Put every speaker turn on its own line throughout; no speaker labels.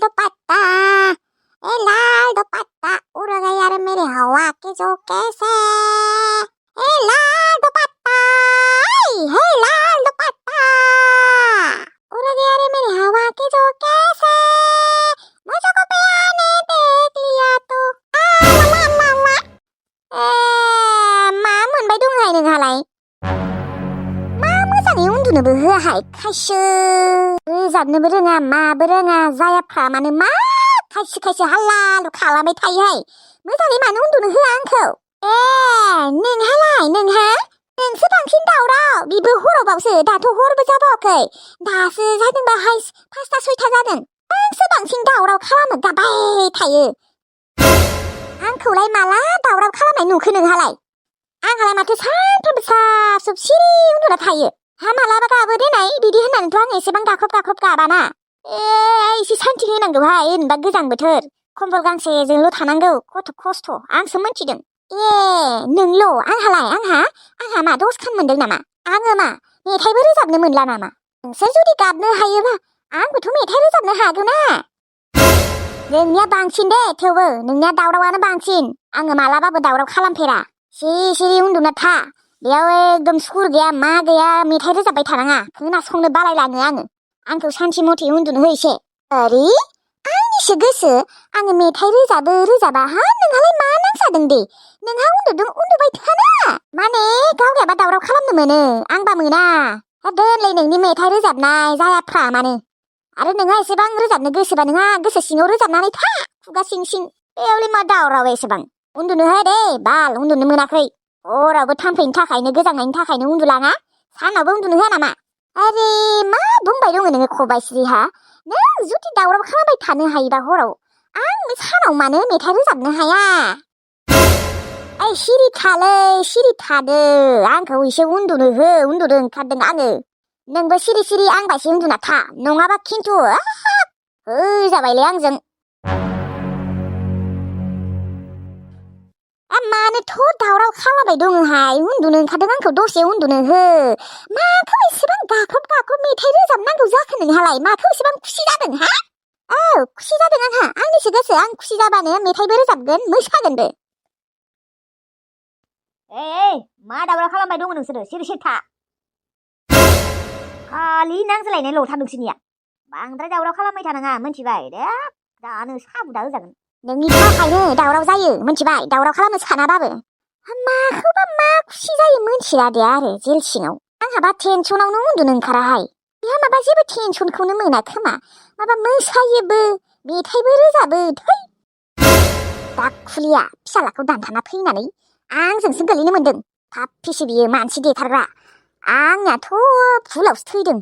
दुपट्टा ए लाल दुपट्टा उड़ गया रे मेरे हवा के झोंके से ए लाल दुपट्टा हे लाल दुपट्टा उड़ गया रे मेरे हवा के झोंके से मुझको पिया ने देख लिया तो मा मोनबाय दंहाय नोंहालाय मा मोजाङै उन्दुनोबो होआहाय खायसो रोजाबनोबो रोङा माबो रोङा जायाफ्रा मानो मा खायसे हाल्लाल खालामबाय थायोहाय मोजाङै मानो उन्दुनो होआ आंखौ नोंहालाय नोंसो बांसिन दावराव बिबो हरावबावसो दाथ' हरबो जाबावाखै दासो जादोंबाहाय 5टा 6टा जादों नोंसो बांसिन दावराव खालामो गाबाय थायो आंखौलाय माला दावराव खालामनाय नुखो नोंहालाय आंहालाय माथो सानफ्रोमबो साब सुब सिरि उन्दुना थायो हा मालाबा गाबो देनाय बिदि होननानैथ' आं एसेबां गाख्रब गाबाना एसे सान्थि होनांगौहाय ओरैनोबा गोजां बोथोर कम्बल गांसेजोंल' थानांगौ खथ' खस्थ' आंसो मोनथिदों नोंल' आंहा मा दसखान मोनदों नामा आङो मा मेथाइबो रोजाबनो मोनला नामा नोंसोर जुदि गाबनो हायोबा आंबोथ' मेथाइ रोजाबनो हागौ ना नोंनिया बांसिन दे थेवबो नोंनिया दावरावानो बांसिन आङो मालाबाबो दावराव खालामफेरा सिरि उन्दुना था बेयाव एकदम सुर गैया मा गैया मेथाइ रोजाबबाय थानाङा खोनासंनो बालायलाङो आंखौ सानसे मथे उन्दुनो हो एसे अरे आंनिसो गोसो आङो मेथाइ रोजाबा हा नोंहालाय मा नांजादों दे नोंहा उन्दुबाय थाना माने गावनियाबा दावराव खालामनो मोनो आंबा मोना दोनलै नोंनि मेथाइ रोजाबनाय जायाफ्रा मानो आरो नोंहा एसेबां रोजाबनो गोसोबा नोंहा गोसो सिङाव रोजाबनानै था खुगा सिं बेयावलाय मा दावराव एसेबां उन्दुनो हो दे बाल उन्दुनो मोनाखै हरावबो थाम्फैनि थाखायनो गोजांनायनि थाखायनो उन्दुलाङा सानावबो उन्दुनो होआ नामा आरे मा बुंबाय दङ नोङो खबाइस्रिहा नों जुदि दावराव खालामबाय थानो हायोबा हराव आं सानाव मानो मेथाइ रोजाबनो हाया सिरि थादो आंखौ एसे उन्दुनो हो उन्दुनो ओंखारदों आङो नोंबो सिरि आंबायसो उन्दुना था नङाबा खिन्थु जाबायलै आंजों मानोथ' दावराव खालामबाय दङहाय उन्दुनो ओंखारदों आंखौ दसे उन्दुनो हो माखौ एसेबां गाख्रब मेथाइ रोजाबनांगौ जाखो नोंहालाय माखौ एसेबां खुसि जादों हा खुसि जादों आंहा आंनिसो गोसो आं खुसि जाबानो मेथाइबो रोजाबगोन मोसागोनबो मा दावराव खालामबाय दङ नोंसोरो सिरि था खालि नांज्लायनाय ल'था नोंसोरनिया बांद्राय दावराव खालामबाय थानाङा मोनथिबाय दे दानो साबुदा होजागोन नोंनि थाखायनो दावराव जायो मोनथिबाय दावराव खालामनो सानाबाबो माखौबा मा खुसि जायो मोनथिया दे आरो जेल सिङाव आंहाबा टेनसनावनो उन्दुनो ओंखाराहाय बेहा माबा जेबो टेनसनखौनो मोना खोमा माबा मोसायोबो मेथाइबो रोजाबो थै दाखुलिया फिसालाखौ दानथाना फैनानै आंजोंसो गोलैनो मोन्दों थाफ्फिसो बियो मानसि देथारग्रा आंनियाथ' भुलावसो थैदों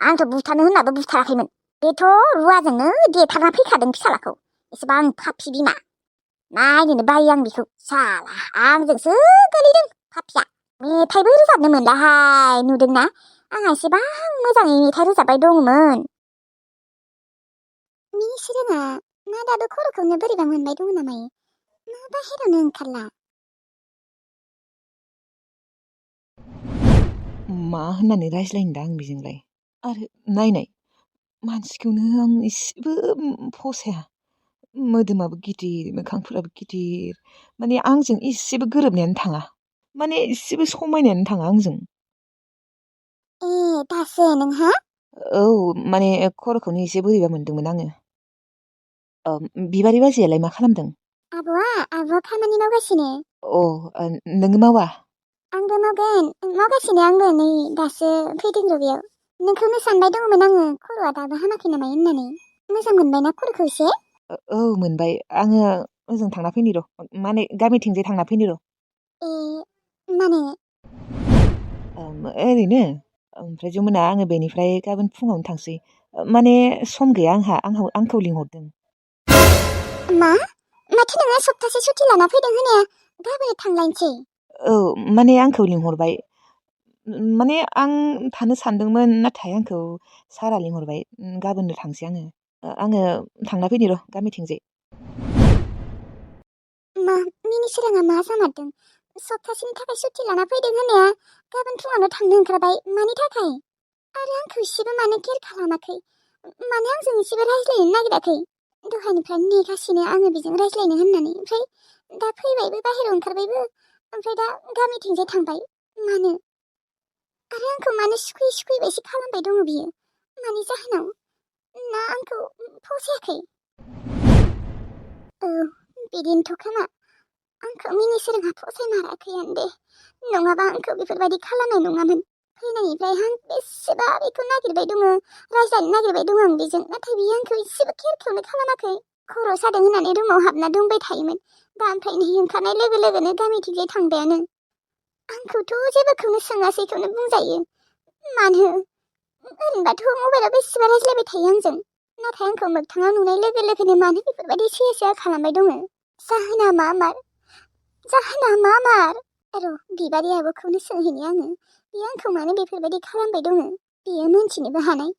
आंथ' बुथारनो होननाबो बुथाराखैमोन बेथ' रुवाजोंनो देथारना फैखादों फिसालाखौ एसेबां पापि बिमा नायनोनो बायो आं बेखौ साला आंजोंसो गोलैदों पापिया मेथाइबो रोजाबनो मोनलाहाय नुदोंना आंहा एसेबां मोजाङै मेथाइ रोजाबबाय दंमोन मिनिसो रोङा मा दाबो खर'खौनो बोरैबा मोनबाय दङ नामा मा बाहेरावनो ओंखारला
मा होननानै रायज्लायनो दा आं बेजोंलाय आरो नायनाय मानसिखौनो आं एसेबो फसाया मोदोमाबो गिदिर मोखांफोराबो गिदिर माने आंजों एसेबो गोरोबनायानो थाङा माने एसेबो समायनायानो थाङा आंजों
दासो नोंहा
औ माने खर'खौनो एसे बोरैबा मोनदोंमोन आङो बिबारि बाजैयालाय मा खालामदों
आब'आ खामानि मावगासिनो
नोङो मावा
आंबो मावगासिनो आंबो नै दासो फैदों बेयाव नोंखौनो सानबाय दङमोन आङो खर'आ दाबो हामाखै नामा होननानै मोजां मोनबायना खर'खौ एसे
औ मोनबाय आङो ओजों थांना फैनि र' माने गामिथिंजाय थांना फैनि र'
माने
ओरैनो ओमफ्राय जमुना आङो बेनिफ्राय गाबोन फुङावनो थांसै माने सम गैया आंखौ लिंहरदों
माथो नोङो सप्तासे सुटि लाना फैदों होनाया गाबोन थांलायनोसै
औ माने आंखौ लिंहरबाय माने आं थानो सानदोंमोन नाथाय आंखौ सारा लिंहरबाय गाबोननो थांसै आङो थांना फैनि र' गामिथिंजाय
मा मिनिसोराङा मा जामारदों सप्तासेनि थाखाय सुटि लाना फैदों होनाया गाबोन फुङावनो थांनो ओंखारबाय मानि थाखाय आरो आंखौ एसेबो मानो केयार खालामाखै माने आंजों एसेबो रायज्लायनो नागिराखै दहायनिफ्राय नेगासिनो आङो बेजों रायज्लायनो होननानै ओमफ्राय दा फैबायबो बाहेरायाव ओंखारबायबो ओमफ्राय दा गामिथिंजाय थांबाय मानो आरो आंखौ मानो सुखुयै सुखुयैबायसो खालामबाय दङ बियो मानि जाहोनाव ना आंखौ फसायाखै औ बिदिनोथ' खोमा आंखौ मिनिसोरांहा फसायमाराखैयानो दे नङाबा आंखौ बेफोरबायदि खालामनाय नङामोन फैनायनिफ्राय आं बेसेबा बेखौ नागिरबाय दङ रायज्लायनो नागिरबाय दङ आं बेजों नाथाय बियो आंखौ एसेबो केयारखौनो खालामाखै खर' सादों होननानै रुमाव हाबना दंबाय थायोमोन दा ओमफ्राय नै ओंखारनाय लोगो लोगोनो गामिथिंजाय थांबायानो आंखौथ' जेबोखौनो सोङासैखौनो बुंजायो मानो ओरैनोबाथ' मबाइलाव बेसेबा रायज्लायबाय थायो आंजों नाथाय आंखौ मोगथाङाव नुनाय लोगो लोगोनो मानो बेफोरबायदि सैया सैया खालामबाय दङ जाहोना मा मार र' बिबारि आब'खौनो सोंहैनि आङो बियो आंखौ मानो बेफोरबायदि खालामबाय दङ बियो मोनथिनोबो हानाय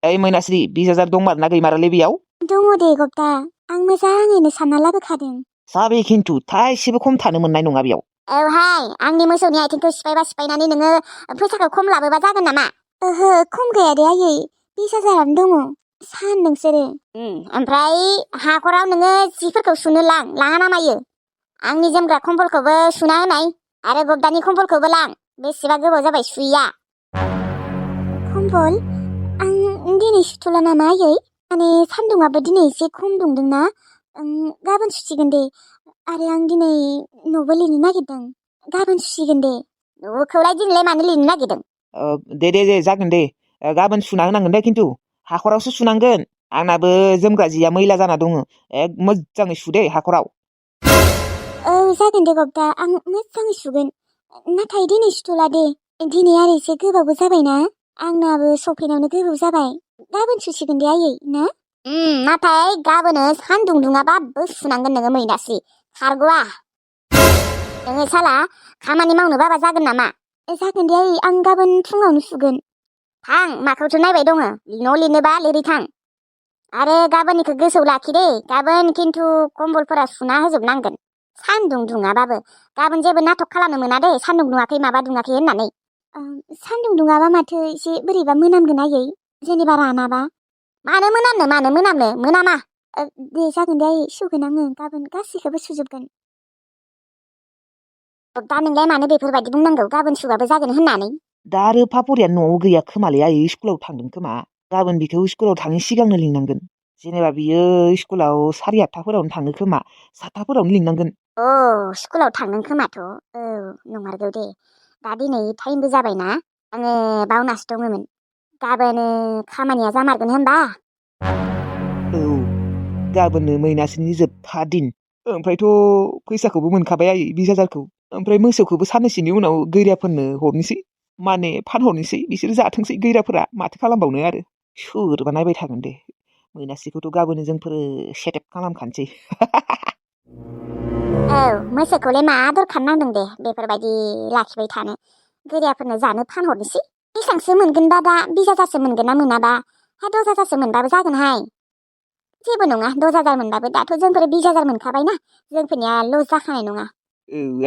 ओइ मैनास्रि 20,000 दंमारोना गैमारालै बेयाव
दङ दे गप्ता आं मोजाङैनो सानना लाबोखादों
जाबे खिन्थु थाइसेबो खम थानो मोननाय नङा बेयाव
औहाय आंनि मोसौनि आथिंखौ सिफायनानै नोङो फैसाखौ खम लाबोबा जागोन नामा ओहो खम गैया दे आयै 20,000 दङ सान नोंसोरो ओमफ्राय हाखराव नोङो जिफोरखौ सुनो लाङा ना मायो आंनि जोमग्रा कम्बलखौबो सुना होनाय आरो गब्दानि कम्बलखौबो लां बेसेबा गोबाव जाबाय सुयैया कम्बल आं दिनै सुथ'ला नामा आयै माने सान्दुङाबो दिनै एसे खम दुंदोंना गाबोन सुसिगोन दे आरो आं दिनै न'बो लिरनो नागिरदों गाबोन सुसिगोन दे न'खौलाय दिनैलाय मानो लिरनो नागिरदों
दे जागोन दे गाबोन सुना होनांगोन दे खिन्थु हाखरावसो सुनांगोन आंनाबो जोमग्रा जिया मैला जाना दङ मोजाङै सुदे हाखराव
औ जागोन दे गब्दा आं मोजाङै सुगोन नाथाय दिनै सुथ'ला दे दिनै आरो एसे गोबावबो जाबायना आंनाबो सफैनायावनो गोबाव जाबाय गाबोन सुसिगोन दे आयै ना नाथाय गाबोनो सान्दुं दुङाबाबो सुनांगोन नोङो मैनास्रि खारग'आ नोङो साला खामानि मावनो बाबा जागोन नामा जागोन दे आयै आं गाबोन फुङावनो सुगोन थां माखौथो नायबाय दङ न' लिरनोबा लिरै थां आरो गाबोननिखौ गोसोआव लाखि दे गाबोन खिन्थु कम्बलफोरा सुना होजोबनांगोन सान्दुं दुङाबाबो गाबोन जेबो नाटक खालामनो मोना दे सान्दुं दुङाखै माबा दुङाखै होननानै सान्दुं दुङाबा माथो एसे बोरैबा मोनामगोन आयै जेनेबा रानाबा मानो मोनामनो मोनामा दे जागोन दे आयै सुगोन आङो गाबोन गासैखौबो सुजोबगोन दा नोंलाय मानो बेफोरबायदि बुंनांगौ गाबोन सुबाबो जागोन होननानै
दा आरो पापरिया न'आव गैया खोमालै आयै स्कुलाव थांदों खोमा गाबोन बिखौ स्कुलाव थाङै सिगांनो लिंनांगोन जेनेबा बियो स्कुलाव 8:30 थाङो खोमा 7:00 लिंनांगोन
स्कुलाव थांगोन खोमाथ' औ नंमारगौ दे दा दिनै टाइमबो जाबायना आङो बावनासो दङमोन गाबोन खामानिया जामारगोन होनबा
औ गाबोननो मैनास्रिनि जोबथा दिन ओमफ्रायथ' फैसाखौबो मोनखाबाय आयै 20,000खौ ओमफ्राय मोसौखौबो साननैसोनि उनाव गैराफोरनो हरनोसै माने फानहरनोसै बिसोर जाथोंसै गैराफोरा माथो खालामबावनो आरो सोरबा नायबाय थागोन दे मैनास्रिखौथ' गाबोनो जोंफोर सेटेप खालामखानोसै
औ मोसौखौलाय मा दरखार नांदों दे बेफोरबायदि लाखिबाय थानो गैराफोरनो जानो फानहरनोसै बेसेबांसो मोनगोनबा दा 20,000सो मोनगोन ना मोनाबा 10,000सो मोनबाबो जागोनहाय जेबो नङा 10,000 मोनबाबो दाथ' जोंफोर 20,000 मोनखाबायना जोंफोरनिया लस जाखानाय नङा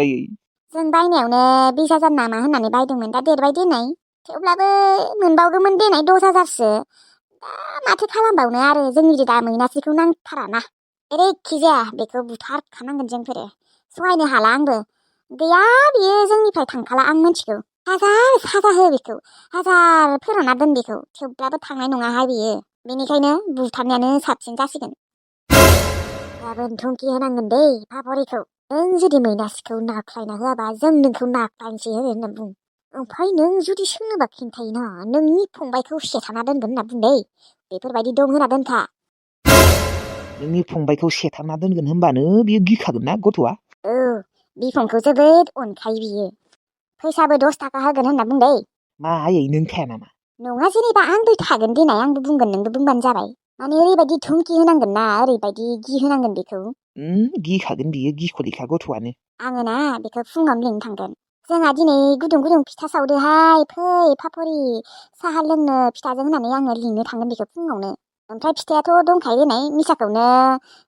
आयै
जों बायनायावनो 20,000 नामा होननानै बायदोंमोन दा देरबाय देनाय थेवब्लाबो मोनबावगौमोन देनाय 10,000सो दा माथो खालामबावनो आरो जोंनि दा मैनास्रिखौ नांथाराना जेरैखि जाया बेखौ बुथारखानांगोन जोंफोरो सहायनो हाला आंबो गैया बियो जोंनिफ्राय थांखाला आं मिथिगौ हाजार साजा हो बेखौ हाजार फोरानना दोन बेखौ थेवब्लाबो थांनाय नङाहाय बियो बेनिखायनो बुथारनायानो साबसिन जासिगोन गाबोन धुमकि होनांगोन दे फाफरिखौ नों जुदि मैनास्रिखौ नाख्लायना होआबा जों नोंखौ नाख्लायनोसै होनना बुं ओमफ्राय नों जुदि सोंनोबा खिन्थायोना नोंनि फंबायखौ सेथाना दोनगोन होनना बुं दे बेफोरबायदि दं होना दोनखा
नोंनि फंबायखौ सेथारना दोनगोन होनबानो बियो गिखागोन ना गथ'आ
औ बिफंखौ जोबोद अनखायो बियो फैसाबो 10 थाखा होगोन होनना बुं दे
मा आयै नोंखाया नामा
नङा जेनेबा आंबो थागोन देनाय आंबो बुंगोन नोंबो बुंबानो जाबाय माने ओरैबायदि धुमकि होनांगोन ना ओरैबायदि गिहोनांगोन बेखौ
गिखागोन बियो गिख'लिखा गथ'आनो
आङो ना बेखौ फुङावनो लिंनो थांगोन जोंहा दिनै गुदुं गुदुं फिथा सावदोहाय फै फाफरि साहा लोंनो फिथाजों होननानै आङो लिंनो थांगोन बेखौ फुङावनो ओमफ्राय फिथायाथ' दंखायो देनाय मिसाखौनो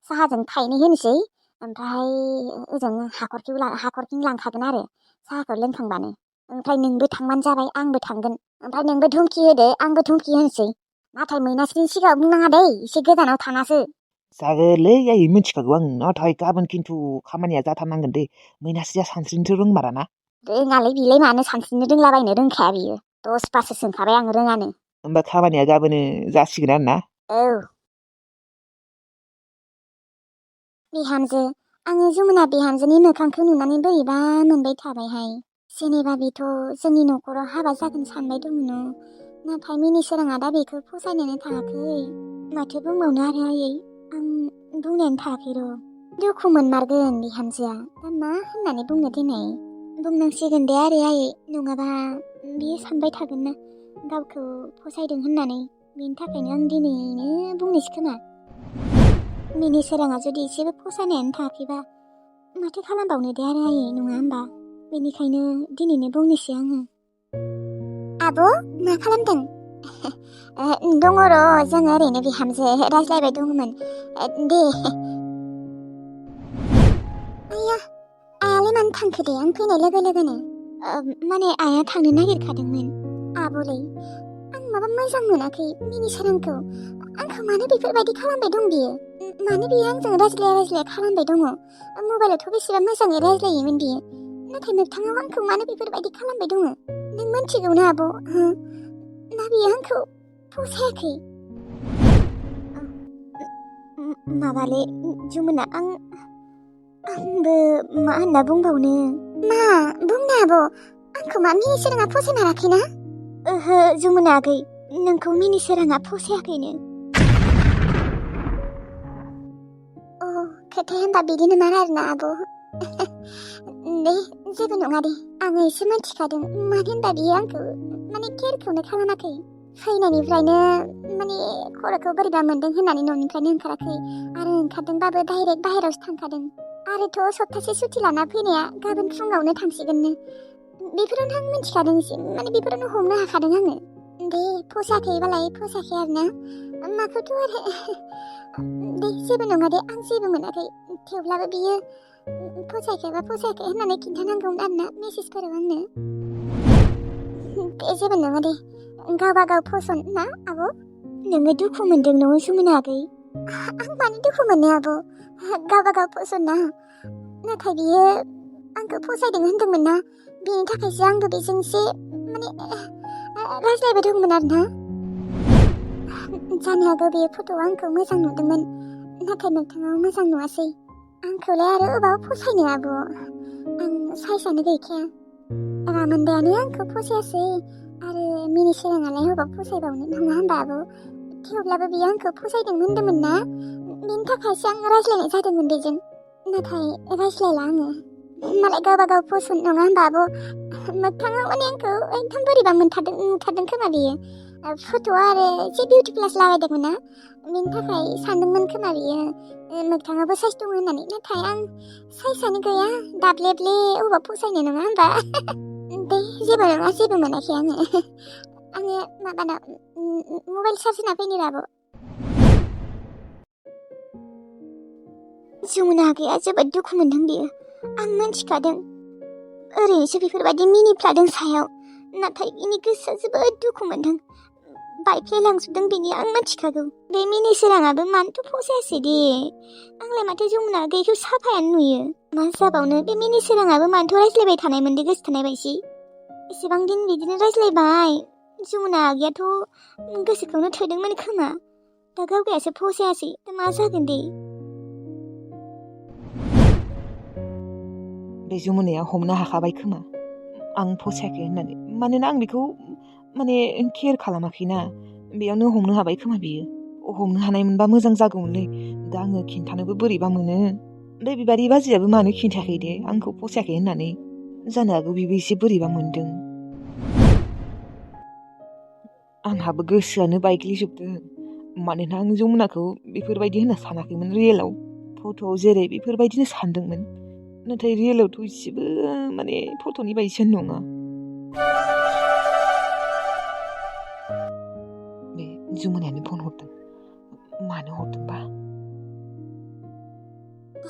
साहाजों थाइनै होनोसै ओमफ्राय ओजों हाखरखिं लांखागोन आरो साहाखौ लोंखांबानो ओमफ्राय नोंबो थांबानो जाबाय आंबो थांगोन ओमफ्राय नोंबो धुमखि होदो आंबो धुमखि होनोसै नाथाय मैनास्रिनि सिगाङाव बुंनाङा दै एसे गोजानाव थानासो
जागोनलै आयै मिथिखागौ आं नाथाय गाबोन खिन्थु खामानिया जाथारनांगोन दे मैनास्रिया सानस्रिनोथ' रोंमाराना
रोङालै बिलाय मानो सानस्रिनो रोंलाबायनो रोंखाया बियो 10 बारसो सोंखाबाय आं रोङानो
होमबा खामानिया गाबोनो जासिगोन आरो ना
औ बिहामजो आङो जमुना बिहामजोनि मोखांखौ नुनानै बोरैबा मोनबाय थाबायहाय जेनेबा बेथ' जोंनि न'खराव हाबा जागोन सानबाय दंमोन नाथाय मिनिसोराङा दा बेखौ फसायनोनो थाङाखै माथो बुंबावनो आरो आयै आं बुंनायानो थायाखै र' दुखु मोनमारगोन बिहामजोआ दा मा होननानै बुंनो देनाय बुंनांसिगोन दे आरो आयै नङाबा बियो सानबाय थागोन ना गावखौ फसायदों होननानै बेनि थाखायनो आं दिनैनो बुंनोसै खोमा मिनिसोराङा जुदि एसेबो फसायनायानो थायाखैबा माथो खालामबावनो दे आरो आयै नङा होमबा बेनिखायनो दिनैनो बुंनोसै आङो आब' मा खालामदों दङ र' जोङो ओरैनो बिहामजो रायज्लायबाय दङमोन दे आया आयालाय मानो थांखो दे आं फैनाय लोगो लोगोनो माने आया थांनो नागिरखादोंमोन आब'लै आं माबा मोजां मोनाखै मिनिसोरांखौ आंखौ मानो बेफोरबायदि खालामबाय दं बियो मानो बियो आंजों रायज्लाय खालामबाय दङ मबाइलावथ' बेसेबां मोजाङै रायज्लायोमोन बियो नाथाय मोगथाङाव आंखौ मानो बेफोरबायदि खालामबाय दङ नों मिन्थिगौ ना आब' ना बियो आंखौ फसायाखै माबाले जमुना आंबो मा होनना बुंबावनो मा बुंनो आब' आंखौ मा मिनिसोराङा फसायमाराखैना ओहो जमुना आगै नोंखौ मिनिसोराङा फसायाखैनो खोथाया होनबा बिदिनो मार आरोना आब' दे जेबो नङा दे आङो एसे मिन्थिखादों मानो होनबा बियो आंखौ माने केयारखौनो खालामाखै फैनायनिफ्रायनो माने खर'खौ बोरैबा मोन्दों होननानै न'निफ्रायनो ओंखाराखै आरो ओंखारदोंबाबो डाइरेक्ट बाहेरावसो थांखादों आरोथ' सप्तासे सुथि लाना फैनाया गाबोन फुङावनो थांसिगोननो बेफोरावनो आं मिन्थिखादों एसे माने बेफोरावनो हमनो हाखादों आङो दे फसायाखैबालाय फसायाखै आरोना माखौथ' आरो दे जेबो नङा दे आं जेबो मोनाखै थेवब्लाबो बियो फसायाखैबा फसायाखै होननानै खिन्थानांगौमोन आरोना मेसेजफोराव आंनो दे जेबो नङा दे गावबा गाव फसन्द ना आब' नोङो दुखु मोनदों नङा जमुना आगै आं मानो दुखु मोनो आब' गावबा गाव फसन्द ना नाथाय बियो आंखौ फसायदों होनदोंमोन ना बेनि थाखायसो आंबो बेजों एसे माने रायज्लायबाय दंमोन आरोना जानो हागौ बेयो फट'आव आंखौ मोजां नुदोंमोन नाथाय मोगथाङाव मोजां नुवासै आंखौलाय आरो अबाव फसायनो आब' आं साइसआनो गैखाया रामोनदायानो आंखौ फसायासै आरो मिनिसोराङालाय अबाव फसायबावनो नङा होनबा आब' थेवब्लाबो बियो आंखौ फसायदों होनदोंमोन ना बेनि थाखायसो आं रायज्लायनाय जादोंमोन बेजों नाथाय रायज्लायला आङो मालाय गावबा गाव फसन्द नङा होनबा आब' मोगथाङाव माने आंखौ एकदम बोरैबा नुथारदों खोमा बियो फट'आ आरो एसे बिउटि प्लास लागायदोंमोन ना बेनि थाखाय सानदोंमोन खोमा बियो मोगथाङावबो साइज दं होननानै नाथाय आं साइजआनो गैया दाब्लेब्ले अबाव फसायनो नङा होनबा दे जेबो नङा जेबो मोनाखै आङो माबाना मबाइल चार्ज होना फैनो आब' जमुना गैया जोबोद दुखु मोनदों बियो आं मिन्थिखादों ओरैनोसो बेफोरबायदि मिनिफ्लादों सायाव नाथाय बिनि गोसोआ जोबोद दुखु मोनदों बायफ्लेलांजोबदों बेनि आं मिन्थिखागौ बे मिनिसोराङाबो मानोथ' फसायासै दे आंलाय माथो जमुना गैयैखौ साफायानो नुयो मा जाबावनो बे मिनिसोराङाबो मानोथ' रायज्लायबाय थानायमोन दे गोसोथोनाय बायदि एसेबां दिन बिदिनो रायज्लायबाय जमुना आगैयाथ' गोसोखौनो थोदोंमोन खोमा दा गावगायासो फसायासै दा मा जागोन दे
बे जमुनाया हमनो हाखाबाय खोमा आं फसायाखै होननानै मानोना आं बेखौ माने केयार खालामाखैना बेयावनो हमनो हाबाय खोमा बियो हमनो हानाय मोनबा मोजां जागौमोनलै दा आङो खिन्थानोबो बोरैबा मोनो बे बिबारि बाजैयाबो मानो खिन्थायाखै दे आंखौ फसायाखै होननानै जानो हागौ बेबो एसे बोरैबा मोनदों आंहाबो गोसोआनो बायग्लिजोबदों मानोना आं जमुनाखौ बेफोरबायदि होनना सानाखैमोन रियेलाव फट'आव जेरै बेफोरबायदिनो सानदोंमोन नाथाय रियेलावथ' एसेबो माने फट'नि बायदियानो नङा बे जमुनायानो फन हरदों मानो हरदोंबा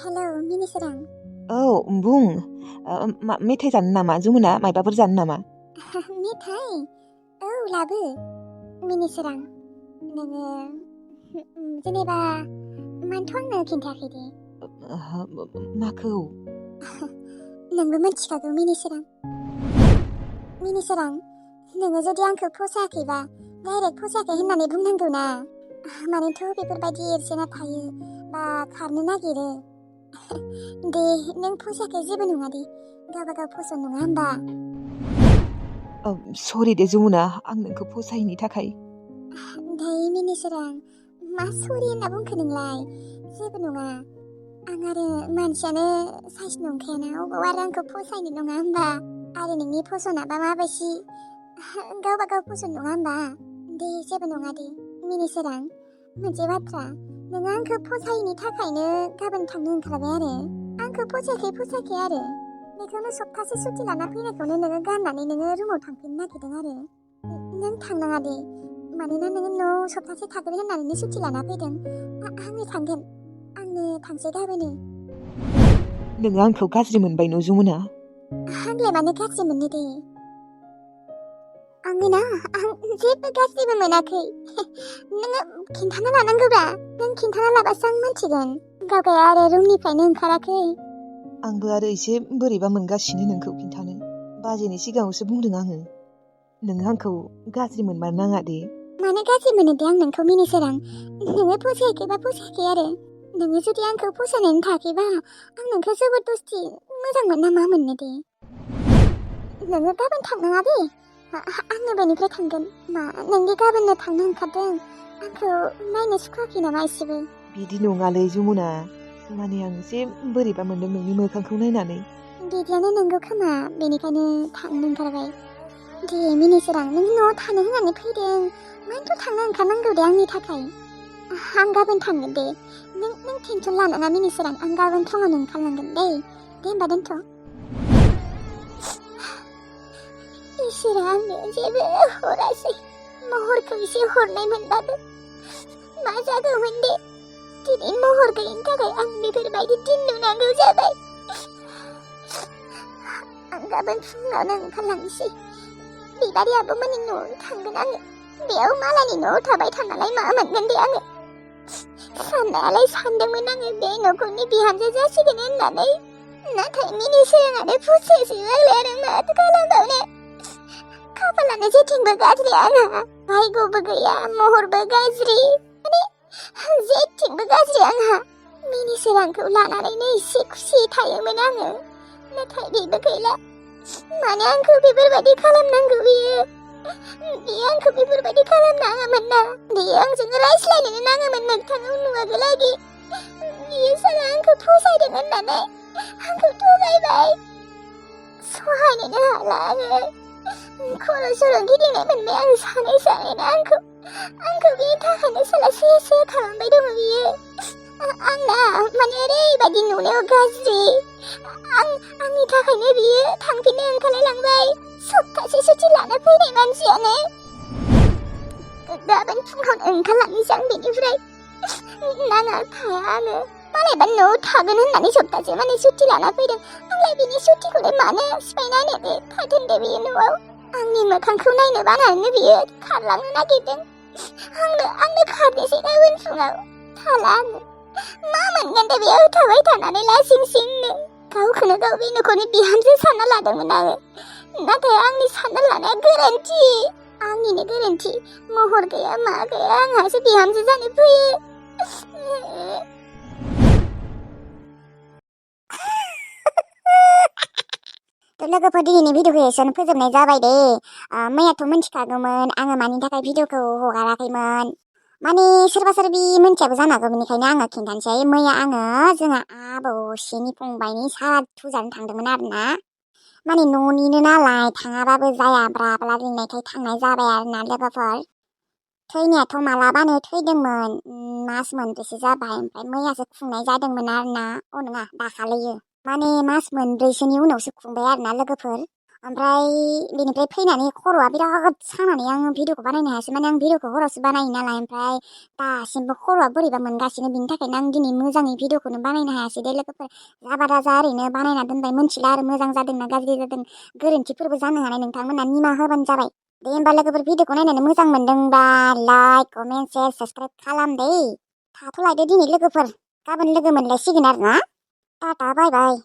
हेलौ मिनिसोरां
औ बुं मेथाइ जानो नामा जमुना मायबाफोर जानो नामा?
मेथाइ? औ लाबो। मिनिसोरां नोङो जेनेबा मानोथ' आंनो खिन्थायाखै दे?
माखौ?
नोंबो मिथिखागौ मिनिसोरां। मिनिसोरां नोङो जुदि आंखौ फसायाखैबा डाइरेक्ट फसायाखै होननानै बुंनांगौ ना। मानोथ' बेफोरबायदि एरसेना थायो बा खारनो नागिरो। दे नों फसायाखै जेबो नङा दे गावबागाव फसन नङा होमबा?
सरि दे जमुना आं नोंखौ फसायैनि थाखाय।
दे मिनिसोरां मा सरि होनना बुंखो नोंलाय? जेबो नङा। आं आरो मानसियानो साइस नंखायाना अबाव आरो आंखौ फसायनो नङा होमबा? आरो नोंनि फसनाबा माबायदि गावबागाव फसन नङा होमबा? दे जेबो नङा दे मिनिसोरां मोनसे बाथ्रा नोङो आंखौ फसायैनि थाखायनो गाबोन थांनो ओंखारबाय आरो आंखौ फसायाखै आरो बेखौनो सप्तासे सुटि लाना फैनायखौनो नोङो गाननानै नोङो रुमाव थांफिननो नागिरदों आरो नों थांनाङा दे मानोना नोङो न'आव सप्तासे थागोन होननानैनो सुटि लाना फैदों। आंनो थांगोन आंनो थांसै गाबोनो।
नोङो आंखौ गाज्रि मोनबाय न' जमुना?
आंलाय मानो गाज्रि मोननो दे? आङो ना आं जेबो गाज्रिबो मोनाखै। नोङो खिन्थाना लानांगौब्रा नों खिन्थाना लाबासो आं मिथिगोन। गावगाया आरो रुमनिफ्रायनो ओंखाराखै।
आंबो आरो एसे बोरैबा मोनगासिनो नोंखौ खिन्थानो। बाजैनि सिगाङावसो बुंदों आङो। नोङो आंखौ गाज्रि मोनमार नाङा दे।
मानो गाज्रि मोनो दे आं नोंखौ मिनिसोरां? नोङो फसायाखैबा फसायाखै आरो नोङो जुदि आंखौ फसायनानै थायाखैबा आं नोंखौ जबरदस्ति मोजां मोनना मा मोननो दे? नोङो गाबोन थांनाङा दे। आंनो बेनिफ्राय थांगोन। मा नोंदि गाबोननो थांनो ओंखारदों आंखौ नायनो सुखुवाखै नामा एसेबो?
बिदि नङालै जमुना माने आं एसे बोरैबा मोनदों नोंनि मोखांखौ नायनानै।
बिदियानो नंगौ खोमा बेनिखायनो थांनो ओंखारबाय। दे मिनिसोरां नों न'आव थानो होननानै फैदों मानोथ' थांनो ओंखारनांगौ दे आंनि थाखाय। आं गाबोन थांगोन दे नों टेनसन लानाङा मिनिसोरां आं गाबोन फुङावनो ओंखारलांगोन दे होमबा दोनथ'। इसोरा आंनो जेबो हरासै महरखौ एसे हरनाय मोनबाबो मा जागौमोन दे दिनै महर गैयिनि थाखाय आं बेफोरबायदि दिन नुनांगौ जाबाय। आं गाबोन फुङावनो ओंखारलांसै बिबारि आब'मोननि न'आवनो थांगोन आङो। बेयाव मालायनि न'आव थाबाय थानानै मा मोनगोन दे आङो? साननायालाय सानदोंमोन आङो बे न'खरनि बिहामजो जासिगोन होननानै नाथाय मिनिसोराङानो फसायासै आंलाय आरो माथो खालामबावनो। खाफालानो जेथिंबो गाज्रि आंहा भाग्यबो गैया महरबो गाज्रि माने जेथिंबो गाज्रि आंहा। मिनिसोरांखौ लानानैनो एसे खुसि थायोमोन आङो नाथाय बेबो गैला। मानो आंखौ बेफोरबायदि खालामनांगौ बियो आंखौ बेफोरबायदि खालामनाङामोन ना। बियो आंजों रायज्लायनोनो नाङामोन मोगथाङाव नुवागौलागि। बियो साला आंखौ फसायदों होननानै आंखौ थगायबाय। सहायनोनो हाला आङो। खर' सर' गिदिंनाय मोनबाय आं सानै सानैनो आंखौ बेनि थाखायनो साला से खालामबाय दङ बियो। आंना माने ओरैबायदि नुनायाव गाज्रि आंनि थाखायनो बियो थांफिननो ओंखारलायलांबाय सप्तासे सुटि लाना फैनाय मानसियानो। गाबोन फुङावनो ओंखारलांनोसै आं बेनिफ्राय नाङा थाया आङो मालायबा न'आव थागोन होननानै सप्तासे माने सुटि लाना फैदों आंलाय बिनि सुटिखौलाय मानो सिफायना होनो दे थाथों दे बियो न'आव। आंनि मोखांखौ नायनो बानानैनो बियो खारलांनो नागिरदों। आंनो खारनोसै गाबोन फुङाव थाला आङो मा मोनगोन दे बेयाव थाबाय थानानै लासिं सिंनो। गावखौनो गाव बे न'खरनि बिहामजो सानना लादोंमोन आङो नाथाय आंनि सानना लानाया गोरोन्थि आंनिनो गोरोन्थि। महर गैया मा गैया आंहासो बिहामजो जानो फैयो। लोगोफोर दिनैनि भिडिअखौ एसेयावनो फोजोबनाय जाबाय दे। मैयाथ' मिन्थिखागौमोन आङो मानि थाखाय भिडिअखौ हगाराखैमोन। माने सोरबा सोरबि मिन्थियाबो जानो हागौ बेनिखायनो आङो खिन्थानोसै। मैया आङो जोंहा आबौसेनि फंबायनि सारादु जानो थांदोंमोन आरोना। माने न'निनो नालाय थाङाबाबो जाया ब्रा ब्ला लिंनायखाय थांनाय जाबाय आरोना लोगोफोर। थैनायाथ' मालाबानो थैदोंमोन मास मोनब्रैसो जाबाय ओमफ्राय मैयासो खुंनाय जादोंमोन आरोना। नङा दाखालियो माने मास मोनब्रैसोनि उनावसो खुंबाय आरोना लोगोफोर। ओमफ्राय बेनिफ्राय फैनानै खर'आ बिराद सानानै आङो भिडिअखौ बानायनो हायासै माने आं भिडिअखौ हरावसो बानायो नालाय ओमफ्राय दासिमबो खर'आ बोरैबा मोनगासिनो बिनि थाखायनो आं दिनै मोजाङै भिडिअखौनो बानायनो हायासै दे लोगोफोर जाबा दाजा ओरैनो बानायना दोनबाय मोनथिला आरो मोजां जादोंना गाज्रि जादों गोरोन्थिफोरबो जानो हानाय नोंथांमोना निमाहा होबानो जाबाय दे होमबा लोगोफोर भिडिअखौ नायनानै मोजां मोनदोंबा लाइक कमेन्ट शेयार साबसक्राइब खालाम दे थाथ'लायदो दिनै लोगोफोर गाबोन लोगो मोनलायसिगोन आरो ना टाटा बाय बाय